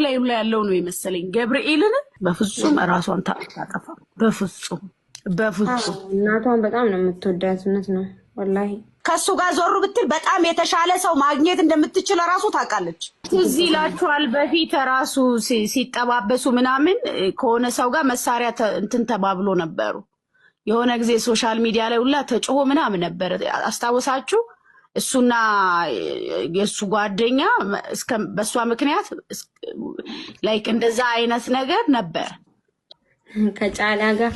ላይ ሁላ ያለው ነው የመሰለኝ። ገብርኤልን በፍጹም ራሷን ታጠፋ፣ በፍጹም በፍጹም። እናቷን በጣም ነው የምትወዳት። እውነት ነው ወላሂ። ከእሱ ጋር ዞር ብትል በጣም የተሻለ ሰው ማግኘት እንደምትችል ራሱ ታውቃለች። ትዝ ይላችኋል፣ በፊት ራሱ ሲጠባበሱ ምናምን ከሆነ ሰው ጋር መሳሪያ እንትን ተባብሎ ነበሩ። የሆነ ጊዜ social media ላይ ሁላ ተጭሆ ምናምን ነበረ። አስታወሳችሁ? እሱና የእሱ ጓደኛ በእሷ ምክንያት like እንደዛ አይነት ነገር ነበር። ከጫላ ጋር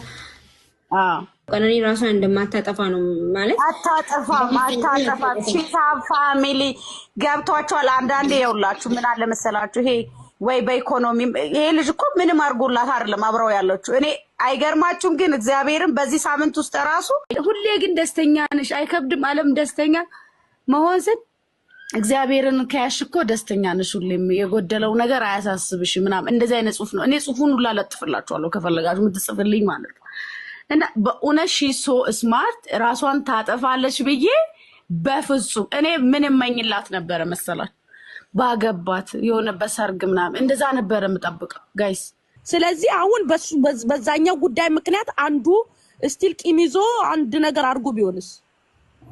ቀነኒ ራሷን እንደማታጠፋ ነው ማለት። አታጠፋም፣ አታጠፋም። She's a family ገብቷቸዋል። አንዳንዴ የውላችሁ ምን አለ መሰላችሁ፣ ይሄ ወይ በኢኮኖሚ ይሄ ልጅ እኮ ምንም አድርጎላት አይደለም አብረው ያለችው። እኔ አይገርማችሁም? ግን እግዚአብሔርን በዚህ ሳምንት ውስጥ ራሱ ሁሌ ግን ደስተኛ ነሽ፣ አይከብድም? አለም ደስተኛ መሆን ስል እግዚአብሔርን ከያሽ እኮ ደስተኛ ነሽ፣ ሁሌም የጎደለው ነገር አያሳስብሽ ምናምን እንደዚህ አይነት ጽሁፍ ነው። እኔ ጽሁፉን ሁላ ለጥፍላችኋለሁ ከፈለጋችሁ የምትጽፍልኝ ማለት ነው። እና በእውነት she's so smart፣ ራሷን ታጠፋለች ብዬ በፍጹም። እኔ ምን እመኝላት ነበረ መሰላችሁ? ባገባት የሆነ በሰርግ ምናምን እንደዛ ነበረ የምጠብቀው guys። ስለዚህ አሁን በዛኛው ጉዳይ ምክንያት አንዱ still ቂም ይዞ አንድ ነገር አድርጎ ቢሆንስ?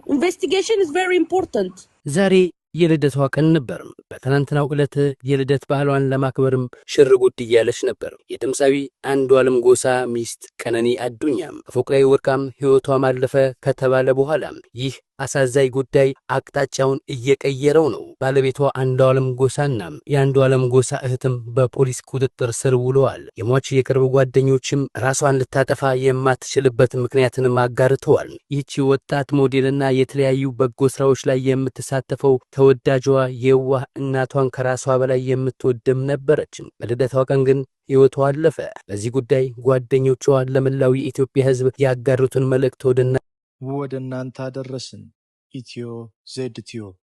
Investigation is very important። ዛሬ የልደቷ ቀን ነበር። በትናንትናው ዕለት የልደት በዓሏን ለማክበርም ሽር ጉድ እያለች ነበር። የድምፃዊ አንዱዓለም ጎሳ ሚስት ቀነኒ አዱኛም ከፎቅ ላይ ወድቃም ሕይወቷ ማለፈ ከተባለ በኋላ ይህ አሳዛኝ ጉዳይ አቅጣጫውን እየቀየረው ነው። ባለቤቷ አንዱዓለም ጎሳና የአንዱዓለም ጎሳ እህትም በፖሊስ ቁጥጥር ስር ውለዋል። የሟች የቅርብ ጓደኞችም ራሷን ልታጠፋ የማትችልበት ምክንያትንም አጋርተዋል። ይህቺ ወጣት ሞዴልና የተለያዩ በጎ ስራዎች ላይ የምትሳተፈው ተወዳጇ የዋህ እናቷን ከራሷ በላይ የምትወድም ነበረች። በልደቷ ቀን ግን ሕይወቷ አለፈ። በዚህ ጉዳይ ጓደኞቿ ለመላው የኢትዮጵያ ሕዝብ ያጋሩትን መልእክት ወደ ወደ እናንተ አደረስን። ኢትዮ ዜድ ቲዩብ።